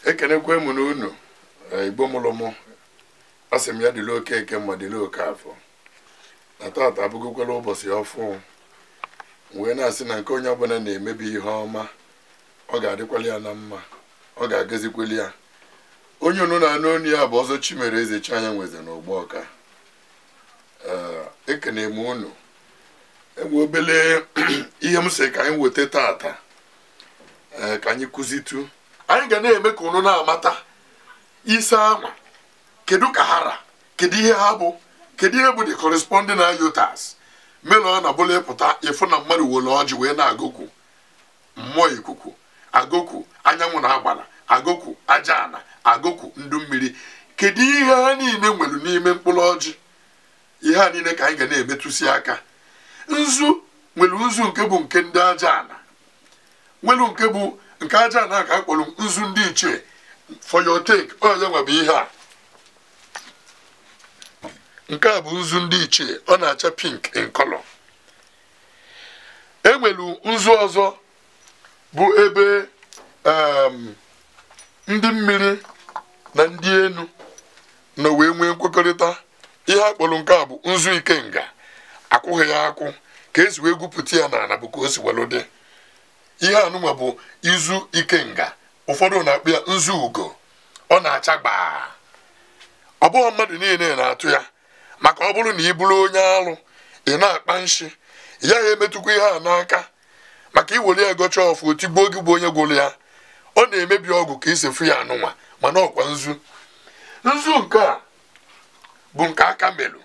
Ekenekwe m na unu Igbo mụrụ mụ, asị m ya dịrị oke eke mma, dịrị oke afọ. Na tata abụgokwala ụbọchị ọfụ, wee na-asị na nke onye ọbụla na-emebi ihe ọma, ọ ga-adịkwali ya na mma, ọ ga-agazikweli ya. Onye unu na-anụ onu ya bụ ọzọ Chimereze Chianyanweze na Ogboka. Ekene m unu. Enwe obele ihe m sị ka anyị weta tata, ka anyị kụzitu. Anyị ga na-eme ka unu na-amata ise anwa, kedu ka ha ra, kedu ihe ha bụ, kedu ihe bụ the corresponding iotas. Melo ọ na-abụla ịpụta ịfụ na mmadụ were ọjị wee na-agụkwu mmụọ ikuku, agụkwu anyanwụ na agbala, agụkwu aja ana, agụkwu ndụ mmiri. Kedu ihe ha niile nwere n'ime mkpụrụ ọjị? Ihe ha niile ka anyị ga na-emetụsi aka. Nzu nwere nzu nke bụ nke ndị aja ana, nwere nke bụ nke aja ana ka a kpọrọ nzu ndị ichie. For your take, ọ ya nwe bụ ihe a. Nke a bụ nzu ndị ichie, ọ na-acha pink in color. Enwere nzu ọzọ bụ ebe ndị mmiri na ndị enu na wee nwee nkwekọrịta. Ihe a kpọrọ nke a bụ nzu ikenga. Akwụghị ya akwụ, ka esi wee gwupụta ya n'ala bụ ka o si welu dị. Ihe anụnwa bụ izu ikenga, ụfọdụ na-akpụ ya nzu ugo. Ọ na-acha gbaa. Ọ bụghị mmadụ niile na-atụ ya, maka ọ bụrụ na ị bụrụ onye alụ, ị na-akpa nshi, ị gaghị emetụkwa ihe a n'aka, maka iwere ya gọcha ọfụ otigbuo gị bụ onye gwụrụ ya. Ọ na-emebi ọgwụ ka esi fụ ya anụnwa, mana ọkwa nzu. Nzu nke a bụ nke aka melu,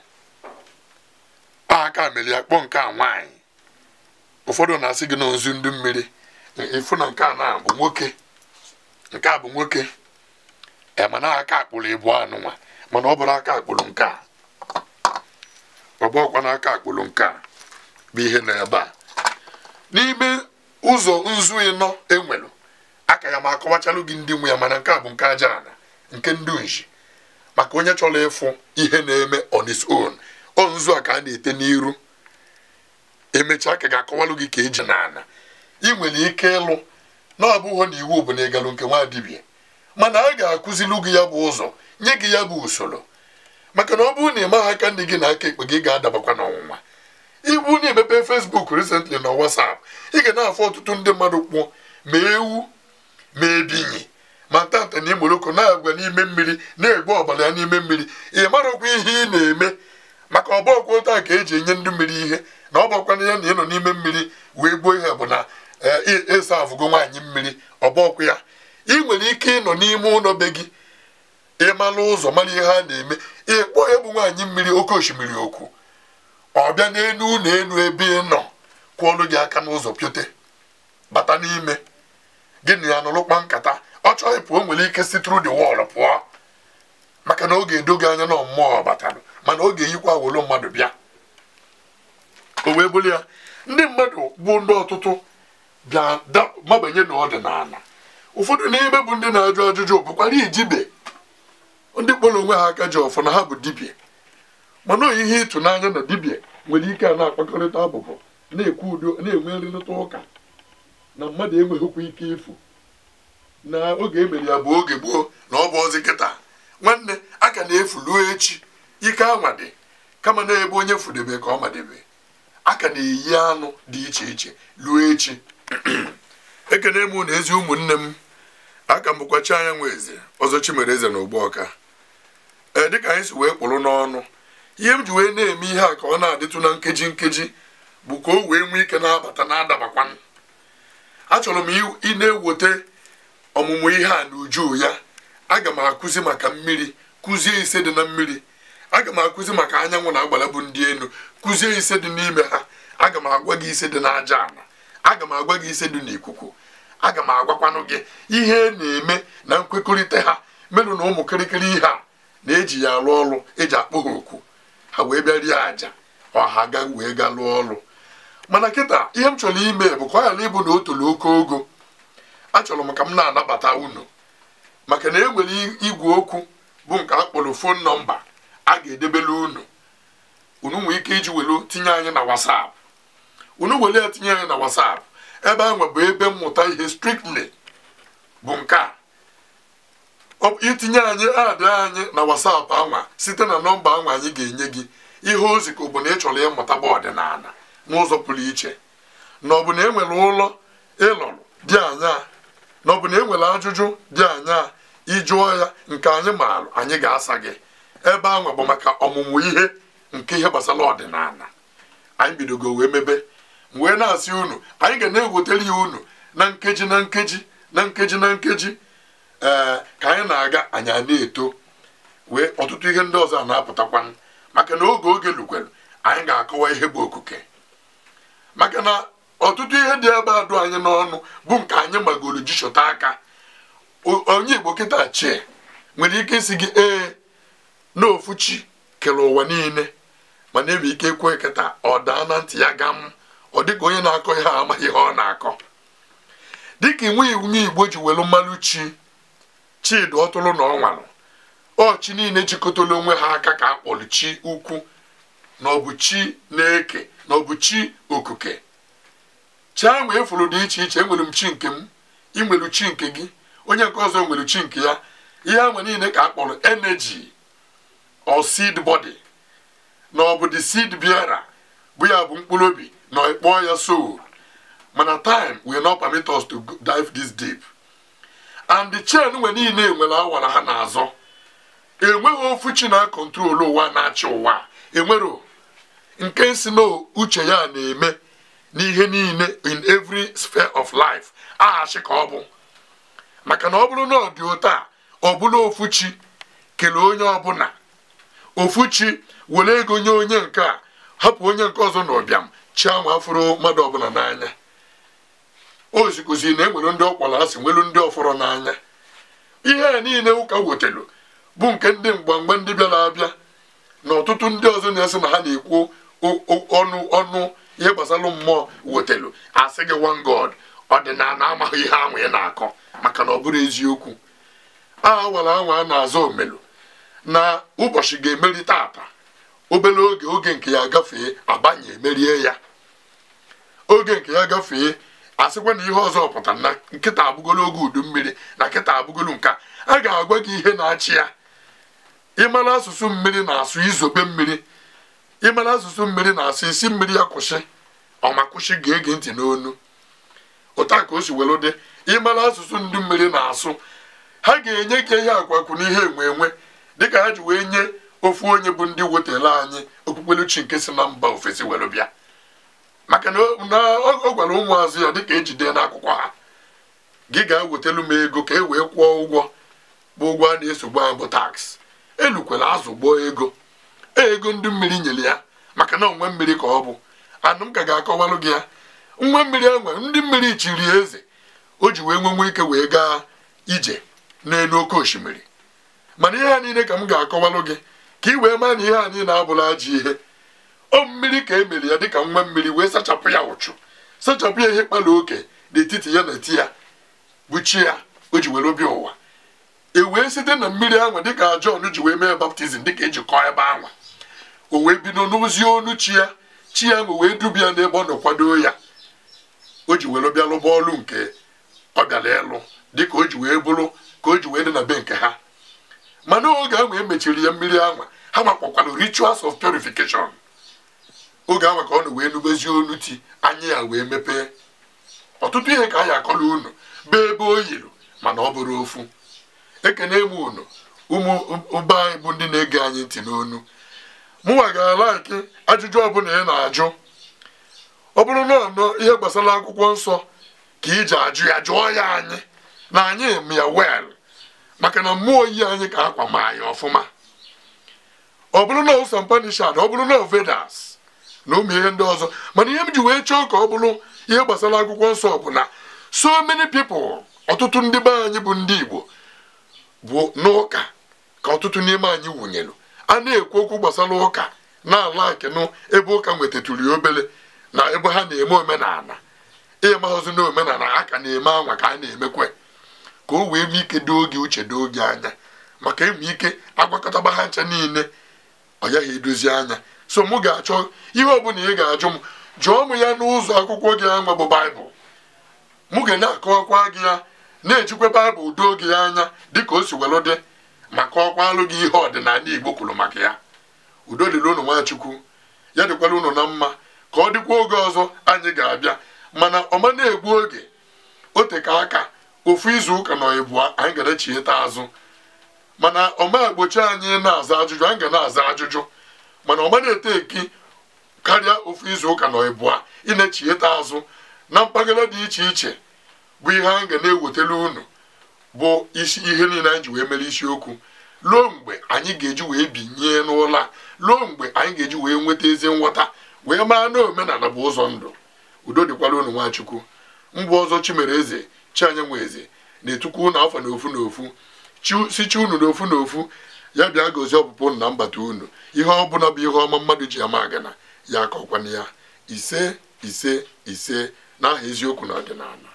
aka melu ya kpọọ nke a nwaanyị. Ụfọdụ na-asị gị na nzu ndị mmiri. Ịfụ na nke a na bụ nwoke, nke a bụ nwoke, mana aka akpụrụ ịbụ anụnwa, mana ọ bụrụ aka akpụrụ nke a, ọ bụrụkwa na aka akpụrụ nke a bụ ihe nọ ebe a. N'ime ụzọ nzu ịnọ enwelu aka ya ma akọwachalụ gị ndị nwe ya, mana nke a bụ nke aja ana, nke ndị nji, maka onye chọrọ ịfụ ihe na-eme on its own. Ọ nzu a ka a na-ete n'iru, emechaa ka ga-akọwalụ gị ka eji n'ala. Ị nwere ike ịlụ na ọ bụghị na iwu bụ na ịgalụ nke nwa dibịa, mana a ga-akụzilu gị ya bụ ụzọ, nye gị ya bụ usoro, maka na ọ bụrụ na ị maghị aka ndị gị na aka ekpe gị, ga-adabakwa n'ọnwụnwa. Ibu na-emepe Facebook recently na WhatsApp, ị ga na-afụ ọtụtụ ndị mmadụ kwụọ ma ewu ma ebinyi ma ntanta na imoloko na-agwa n'ime mmiri, na-egbu ọbara ya n'ime mmiri. Ị marakwa ihe ị na-eme, maka ọbọkwa otu a ka eji enye ndị mmiri ihe, na ọ bụkwa ya na ị nọ n'ime mmiri wee gbuo ihe bụ na ịsa afụgo nwaanyị mmiri, ọbọkwa ya. Ị nwere ike ịnọ n'ime ụlọ be gị, ịmara ụzọ, mara ihe a na-eme, ịkpọ ya bụ nwaanyị mmiri oke osimiri okwu, ọ bịa n'elu ụlọ elu ebe ị nọ kwụọlụ gị aka n'ụzọ, piote bata n'ime gị na ya nụrụkpa nkata. Ọ chọọ ịpụ, o nwere ike si through the wall pụọ, maka na ọ ga-edo gị anya na mmụọ batara, mana ọ ga-eyikwa awolo mmadụ bịa. O wee bụrụ ya, ndị mmadụ bụ ndị ọtụtụ bịa mabanye n'ọdịnala. Ụfọdụ n'ime bụ ndị na-ajụ ajụjụ bụkwara ijibe ndị kpọrọ onwe ha aka ji ọfọ na ha bụ dibịa, mana ihe ịtụnanya na dibịa nwere ike a na-akpakọrịta abụbọ, na-ekwu udo, na-enwe nrịrịta ụka na mmadụ enweghịkwa ike ịfụ na oge emere ya bụ oge gboo, na ọ bụ ozi kịta. Nwanne, a ka na-efu ruo echi, ike anwa dị, kama na ebe onye fudebe ka ọ madebe. A ka na-eyi anụ dị iche iche ruo echi. Ekene m na ezi ụmụnne m, aka m bụkwa Chianyanweze ọzọ Chimereze na Ogboka. Ee, dịka anyị si wee kpụrụ n'ọnụ, ihe m ji wee na-eme ihe a ka ọ na-adịtụ na nkeji nkeji bụ ka o wee nwee ike na-abata na-adabakwanụ. Achọrọ m ị na-eweta ọmụmụ ihe a n'uju ya. Aga m akụzi maka mmiri, kụzie ise dị na mmiri. Aga m akụzi maka anyanwụ na agbala bụ ndị enu, kụzie ise dị n'ime ha. Aga m agwa gị ise dị n'aja ala, aga m agwa gị ise dị n'ikuku, aga m agwakwanụ gị ihe na-eme na nkwekọrịta ha merụ na ụmụ kịrịkịrị ihe a na-eji ya arụ ọrụ, eji akpọ ha oku, ha wee bịa rie àjà, ọha ga wee ga lụọ ọrụ. Mana kịta ihe m chọrọ ime bụ ka ọ ghara ịbụ na o toro oke ogo. Achọrọ m ka m na-anabata unu, maka na e nwere igwe okwu bụ nke a kpọrọ phone number a ga-edebelu unu. Unu nwee ike iji welu tinye anyị na WhatsApp. Unu were ya tinye anyị na WhatsApp, ebe ahụ bụ ebe mmụta ihe strictly. Bụ nke a itinye anyị adị anyị na WhatsApp anwa site na nọmba anwa anyị ga-enye gị ihe ozi ka ọ bụ na ị chọrọ ịmụta bụ ọdịnala n'ụzọ pụrụ iche, na ọ bụ na e nwere ụlọ ịlọrụ dị anya, na ọ bụ na e nwere ajụjụ dị anya ịjụọ ya nke anyị maara anyị ga-asa gị. Ebe anwa bụ maka ọmụmụ ihe nke ihe gbasara ọdịnala. Anyị bidogo wee mebe wee na-asị unu anyị ga na-ewetara ya unu na nkeji na nkeji na nkeji na nkeji. Ee, ka anyị na-aga anyị na-eto wee ọtụtụ ihe ndị ọzọ a na-apụtakwa, maka na oge oge lukwere anyị ga-akọwa ihe bụ okuke, maka na ọtụtụ ihe dị ebe adụ anyị n'ọnụ bụ nke anyị magoro ji chọta aka. Onye Igbo kịta chie nwere ike isi gị ee na ofu chi kere ụwa niile, mana enwere ike ekwe kịta ọ daa na ntị ya ga m, ọ dịka onye na-akọ ihe amaghị ihe ọ na-akọ. Dịka inwe onye Igbo ji welu mmanụ chi chidi ọtụrụ na ọnwalụ ọ chi niile jikọtara onwe ha aka ka a kpọrọ chi ukwu, na ọ bụ chi na-eke, na ọ bụ chi okuke. Chi ahụ efuru dị iche iche, enwere m chi nke m, ị nwere chi nke gị, onye nke ọzọ nwere chi nke ya. Ihe ahụ niile ka a kpọrọ energy or seed body, na ọ bụ the seed bearer bụ ya bụ mkpụrụ obi, na ịkpọọ ya soul. Mana time will not permit us to dive this deep. And the chain nwe niile nwere awara ha na-azọ. Enweghị ofu chi na-control ụwa na-achị ụwa, enwero nke si na uche ya na-eme n'ihe niile in every sphere of life aghachi ka ọ bụ. Maka na ọ bụrụ na ọ dị otu a, ọ bụrụ ofu chi kelee onye ọbụla, ofu chi were ego nye onye nke a, hapụ onye nke ọzọ na ụbịam, chi ahụ afụrụ mmadụ ọbụla n'anya. O zikuzi na enwere ndị ọkpọrọ asị, nwere ndị ọfọrọ n'anya. Ihe a niile ụka wetelu bụ nke ndị mgbamgba ndị bịara abịa na ọtụtụ ndị ọzọ na-esi na ha na-ekwu ọnụ ọnụ ihe gbasara mmụọ wetelu asị gị one God. Ọdịnala amaghị ihe ahụ ị na-akọ, maka na ọ bụrụ eziokwu. A wara anwa a na-azọ omelu na ụbọchị ga-emeri tata, obere oge oge nke ya gafee abanye emerie ya, oge nke ya gafee asịkwa na ihe ọzọ pụtara na nkịta abụgolo oge udu mmiri, na nkịta abụgolo nke a ga-agwa gị ihe na-achị ya. Ịmara asụsụ mmiri na-asụ izobe mmiri, ịmara asụsụ mmiri na-asụ isi mmiri ya kwụsị, ọma kwụsị ga-ege ntị n'onu. Ụta ka o si were dị. Ịmara asụsụ ndị mmiri na-asụ, ha ga-enye gị ihe akwakwu na ihe enwe enwe, dịka ha ji wee nye ofu onye bụ ndị wetara anyị okpukperechi nke si na mba ofesi were bịa. Maka na ọ gwara ụmụazụ ya dịka ejide n'akwụkwọ ha, gị ga-ewetelu m ego ka e wee kwụọ ụgwọ bụ ụgwọ a na-esogbu anyị bụ tax. Elukwere azụ gboo ego, ego ndị mmiri nyere ya, maka na onwe mmiri ka ọ bụ. Anụ m ka ga-akọwalụ gị ya. Nwa mmiri enwe ndị mmiri chiri eze, o ji wee nwenwe ike wee gaa ije n'elu oke osimiri. Mana ihe a niile ka m ga-akọwalụ gị ka ị wee maa na ihe a niile abụla ajọ ihe. O mmiri ka e mere ya dịka nwa mmiri wee sachapụ ya ụchụ, sachapụ ya ihe kpara oke n'etiti ya na ti ya bụ chi ya o ji were obi ụwa. E wee site na mmiri ahụ dịka Jọn ji wee mee baptizim dịka ejikọ ebe ahụ, o wee bido n'ozi onu chi ya, chi ya ma wee dubi ya n'ebe ọ nọ kwado ya. O ji were bịa lụba ọlụ nke ọ bịara ịlụ dịka o ji wee bụrụ ka o ji wee dị na be nke ha. Mana oge ahụ e mechiri ya mmiri ahụ, ha makpọkwara rituals of purification. Oge ahụ ka ọ nọ wee nubezi onu ti anya ya wee mepee. Ọtụtụ ihe ka anyị akọrọ unu bụ ebe o yiri, mana ọ bụrụ ofu. Ekene m unu ụmụ ụba anyị bụ ndị na-ege anyị ntị n'onu. Mụnwa ga-alaiki ajụjụ ọbụla ị na-ajụ. Ọ bụrụ na ọnụ ihe gbasara akwụkwọ nsọ ka iji ajụ ya, jụọ ya anyị na anyị eme ya wel, maka na mmụọ yi anyị ka akwa ma anyị ọfụma. Ọ bụrụ na Upanishad, ọ bụrụ na Vedas na ụmụ ihe ndị ọzọ. Mana ihe m ji wee chọọ ka ọ bụrụ ihe gbasara akwụkwọ nsọ bụ na so many people, ọtụtụ ndị be anyị bụ ndị Igbo bụ n'ụka ka ọtụtụ n'ime anyị wụnyere. A na-ekwu okwu gbasara ụka na-ala akenụ ebe ụka nwetatụrụ ya obere na ebe ha na-eme omenala. Ịmaghọzi na omenala a ka na-eme anwa ka a na-emekwe ka o wee nwee ike doo gị uche, doo gị anya, maka enwe ike agwakọtaba ha ncha niile ọ yaghị edozi anya. So mụ ga-achọ ihe ọbụla ị ga-ajụ m, jụọ m ya n'ụzọ akwụkwọ gị anwa bụ Baịbụl. Mụ ga na-akọwakwa gị ya Na-ejikwa Baịbụl doo gị anya dịka o si welụ dị, maka ọkwalụ gị ihe ọdịnala Igbo kwuru maka ya. Udo dịrị unu Nwachukwu, ya dịkwara unu na mma, ka ọ dịkwa oge ọzọ anyị ga-abịa. Mana ọma na-egbu oge o teka aka ofu izu ụka na ịbụa anyị ga na-echigheta azụ, mana ọma egbochi anyị na-aza ajụjụ, anyị ga na-aza ajụjụ, mana ọma na-ete eki karịa ofu izu ụka na ịbụa ị na-echigheta azụ na mpaghara dị iche iche bụ ihe anyị ga na-ewetara unu bụ isi ihe niile anyị ji wee mere isiokwu, ruo mgbe anyị ga-eji wee binye n'ụlọ a, ruo mgbe anyị ga-eji wee nweta ezi nghọta wee maa na omenala bụ ụzọ ndụ. Udo dịkwara unu Nwachukwu. Mbụ ọzọ Chimereze Chianyanwụ Eze na-etukwu unu afọ na ofu na ofu, si chi unu n'ofu na ofu, ya bịa gozie ọpụpụ unu na mbata unu. Ihe ọbụla bụ ihe ọma mmadụ ji ama agana ya akọkwana ya. 5 5 5 n'aha eziokwu na ọdịnala.